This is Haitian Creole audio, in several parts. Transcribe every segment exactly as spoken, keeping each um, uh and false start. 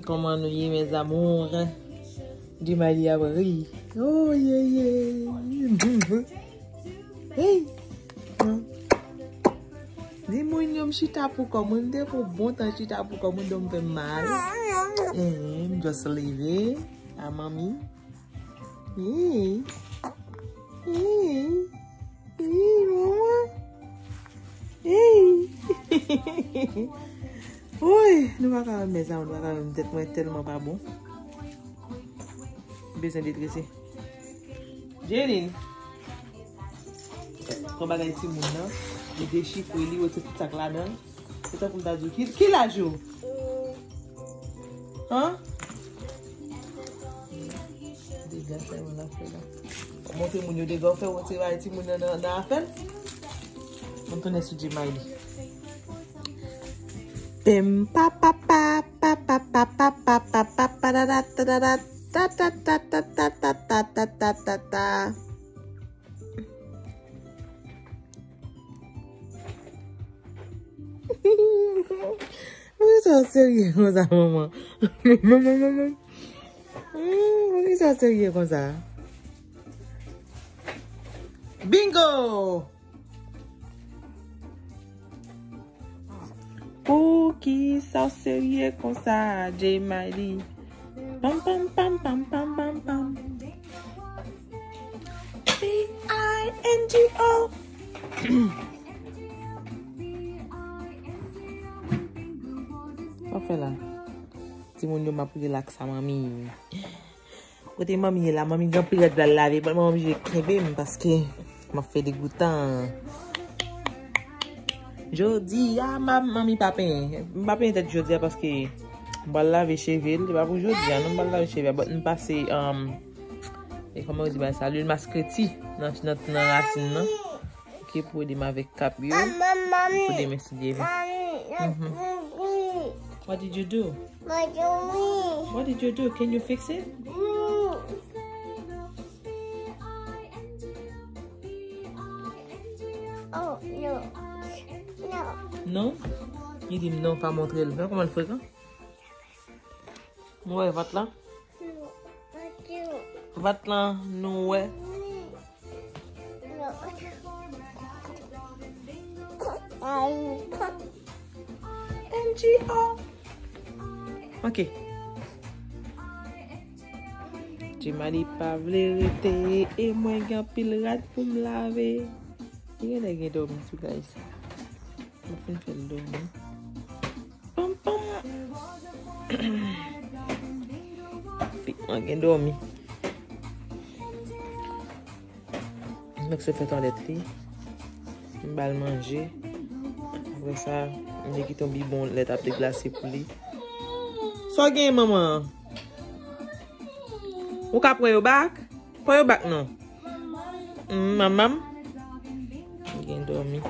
Comment nous y est, mes amours? Di Mali ap ri. Oh, yeah, yeah. Hey. Di moun yo m chita pou kò mwen, m te pou bon tan chita pou kò mwen, do m fè m mal. Eh, m just leve. A manmi. Hey. Hey. Hey, manman. Hey. Woy, nou pa ka wè mezanmi, nou pa ka wè m tèt mwen tèlman pa bon. Bezwen detrese. Jeline. Kon bagay timoun nan, li dechifre, li wete tout sa k ladan l. Se tankou m ta di w, ki, ki laj ou? Han? Dega sa yo la fè la. Montre moun yo dega w fè, w tire bay timoun nan, nan, nan afè l. Mwen tounen sou Djemay li. Pim pa pa pa pa pa pa pa pa pa pa pa da da da da da da da da da da da da da da da da. Poukisa w serye konsa, manman? Poukisa w serye konsa? Bingo! Poukisa w serye konsa, Djemay li? Pam, pam, pam, pam, pam, pam, pam. B I N G O. Sa w fè la? Timoun yo, m ap relaks a manmi. Kote manmi ye la? Manmi gen anpil rad pou l al lave. But manmi oblije kenbe m paske m ap fè degoutan. Jodi a, ma, manmi pa penyen. M pa penyen tèt jodi a paske m pral lave cheve l. Se pa pou jodi a, non, m pral lave cheve a. But m pase, um, e kòman yo di bagay sa? Lwil maskreti nan, nan, nan rasin nan. Ok, pou ede m avèk kap yo. Pou demen si Dye vle. Mhm. What did you do? What did you do? Can you fix it? Oh, no. No. Non? Li di m non, pa montre l. Gade kòman l frekan. Nou wè vat la? Vat la, nou wè. M G O. Ok. Djemay li pa vle rete e mwen gen anpil rad pou m lave. Li genlè gen dòmi tou, guys. Mwen fin fè l dòmi. Pam, pam. Pitit mwen gen dòmi. Nèg se fè twalèt li. M ba l manje. Apre sa, m te kite yon bibon lèt ap deglase pou li. Sa w gen, manman? Ou ka pran yo bak? Pran yo bak non. Mm, manman. Li gen dòmi.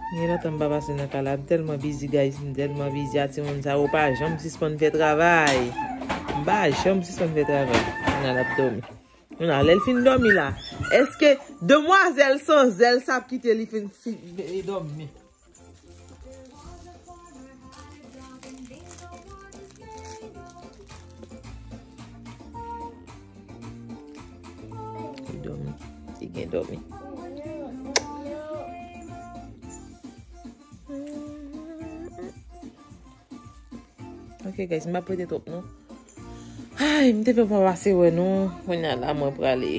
Gen lontan m pa pase nan kay la. M tèlman busy, guys. M tèlman busy a timoun sa yo pa janm sispann fè travay. M pa janm sispann fè travay. Kounye a l ap dòmi. Kounye a, lè l fin dòmi la, èske demwazèl san zèl sa ap kite li fin, fin, e dòmi? Li dòmi. Li gen dòmi. Ok, guys, m pa prete twòp non. Ay, m te fè pa pase wè nou. Kounye a la, mwen prale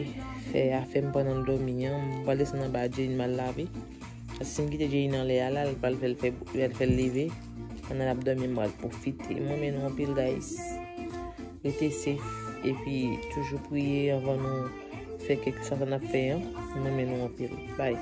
fè afè m pandan l dòmi an. M pral desann anba Jane m al lave. Paske si m kite Jane anlè a la, l pral fè l fè, l pral fè l leve. Pandan l ap dòmi, m pral pwofite. M renmen nou anpil, guys. Rete safe. Epi toujou priye anvan nou fè kèlkeswa sa n ap fè an. M renmen nou anpil. Bye.